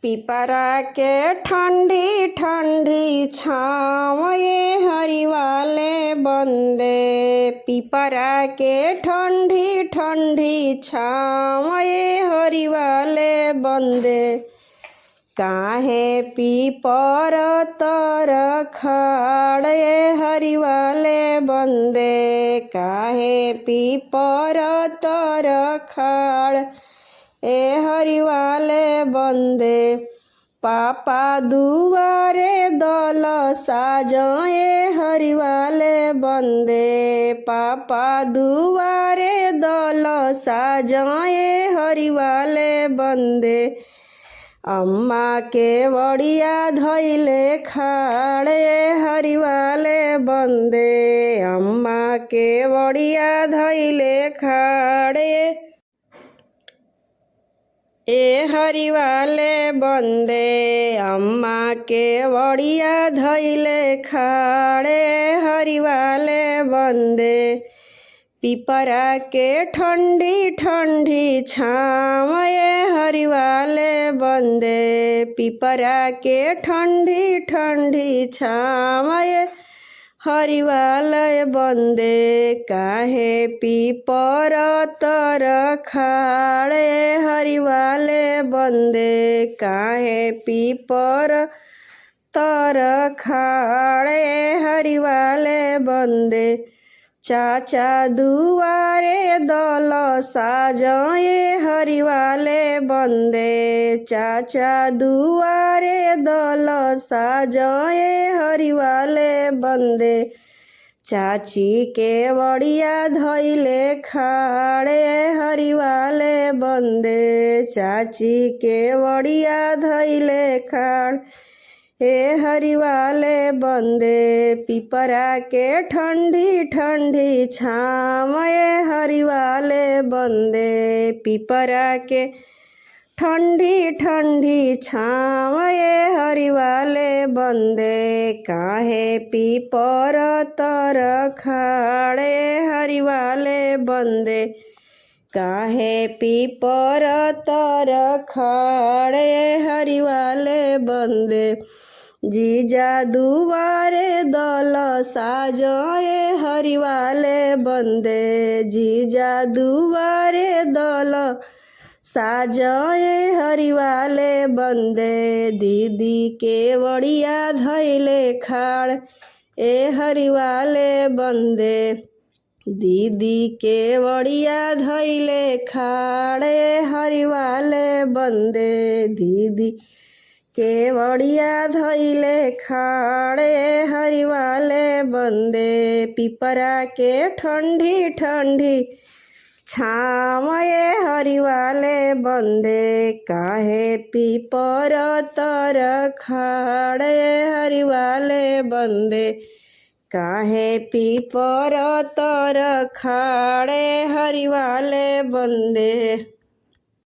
पिपरा के ठंडी ठंडी छाँव ये हरिवाले बंदे। पिपरा के ठंडी ठंडी छाँव ये हरिवाले बंदे। काहे पीपर तर खाड़ ये हरिवाले बंदे। काहे पीपर तर खाड़ ए हरिवाले बंदे। पापा दुआरे दल साजए हरिवाले बंदे। पापा दुआरे दल साजए हरिवाले बंदे। अम्मा के बड़िया धैले खाड़े हरिवाले बंदे। अम्मा के बड़िया धैले खाड़े ए हरिवाले बंदे। अम्मा के बड़िया धैले खाड़े हरिवाले बंदे। पिपरा के ठंडी ठंडी छाँव ये हरिवाले बंदे। पिपरा के ठंडी ठंडी छाँव ये हरिवाले बंदे। काहे पीपर तर खाड़े हरिवाले बंदे। काहे पीपर तर खाड़े हरिवाले बंदे। चाचा दुआरे दल साजए हरिवाले बंदे। चाचा दुआरे दल साजए हरिवाले बंदे। चाची के बड़िया धैले खाड़े हरिवाले बंदे। चाची के बड़िया धैले खाड़ हे हरिवाले बंदे। पिपरा के ठंडी ठंडी छाँव ये हरिवाले बंदे। पिपरा के ठंडी ठंडी छाँव ये हरिवाले बंदे। काहे पीपर तर खाड़े हरिवाले बंदे। काहे पीपर तर खाड़े हरिवाले बंदे। जीजा दुआरे दल साजए हरिवाले बंदे। जीजा दुआरे दल साजए हरिवाले बंदे। दीदी के बड़िया धैले खाड़ ए हरिवाले बंदे। दीदी के बड़िया धैले खाड़े हरिवाले बंदे। दीदी के बड़िया धैले खाड़े हरिवाले बंदे। पिपरा के ठंडी ठंडी छाँव ये हरिवाले बंदे। काहे पीपर तर खाड़े हरिवाले बंदे। काहे पीपर तर खाड़े हरिवाले बंदे।